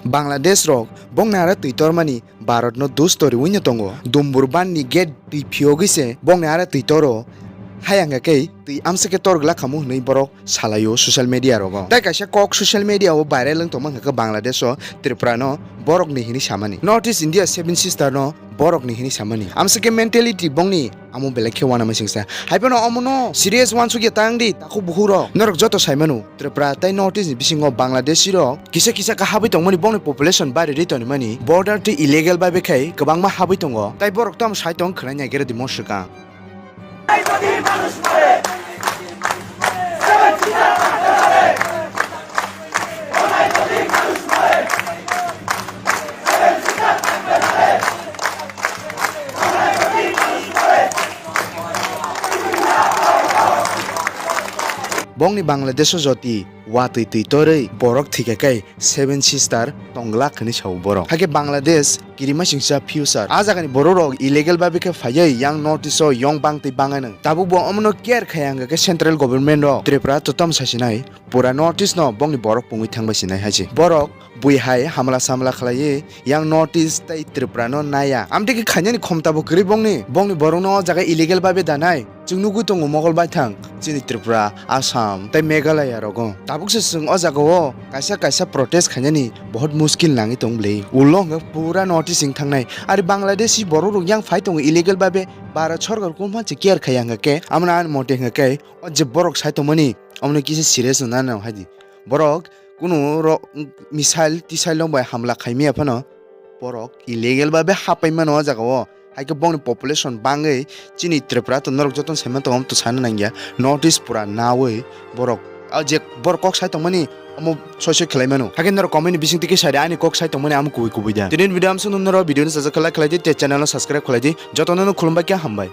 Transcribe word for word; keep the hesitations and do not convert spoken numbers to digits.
Bangladesh rok bongni ara twi tormani Bharat no dus toriwi no tongo. Dumbur ban ni gate twi phiyogwi se bongni ara twi toro. Hayang khe twi amsa khe tor glak khamu hwnwi borok salaio social media rogo. Tai kaisa kok social media o viral wng tongma hwnkha khe Bangladesh o Tripura no borok ni hwnwi samani. North East India Seven Sister no borok ni hwnwi samani. Amsa khe mentality bongni amo belai khe uanama singsa. Hai phano omono serious uansukya tang di, takhuk bukhuk rok. Norok joto sai mano, Tripura tai North East ni bisingo Bangladeshi rok kisa kisa khe habwi tongmani, bongni population bari rwi tongmani, border twi illegal bai bai khai kwbangma habwi tongo. Tai borok tamo sai tong khwnai nai gere di mo swkang. Bongni Bangladesh o joti watwi twi torwi borok thwikha khe Seven Sister tongglak hwnwi sao borok. Hakhe Bangladesh kirima singsa future. A jagani borok rok illegal bai bai khe phaiwi yang North East o yong bang twi bang anw. Tabuk bo omono care khaya hwnkha khe central government rok Tripura to tamo sasinai. Pura North East no bongni borok pungwi thangbai sinai hai se. Borok bui hai hamla samla khlaiwi yang North East tei Tripura no naiya. Amtwi khe khainani khomta bo kwrwi bongni. Bongni borok no o jaga illegal bai bai danai. Chwng nugwi tongo Mogol baithang chini Tripura, Assam tei Meghalaya rogo. Tabuk se chwng o jaga o kaisa kaisa protest khainani bohot muskil nangwi tong bwlwi. Ulo hwnkhe pura North East wng thangnai. Ari Bangladeshi borok rok yang phai tongo illegal bai bai. Bharat sorkar kung phan se care khaya hwnkha khe, amoni ani mote hwnkha khe o je borok sai tongmani, omono kisa serious wngna nang hai di. Borok kunu ro-, missile tisail rok bai hamla khai maya phano borok illegal bai bai hapai mano o jaga o. Hai khe bongni population bangwi chini Tripura to norok jotono sai man tongo, omo to sana nangya. North East pura nawi borok, o je borok kok sai tongmani omo soi soi khlai mano. Hai khe norok comment ni bising twi khe sai di ani kok sai tongmani amo kubui kubui da. Tini video amsong norok video no sajak khlai khlai di tei channel no subscribe khlai di. Jotono no khulumbai khe hambai.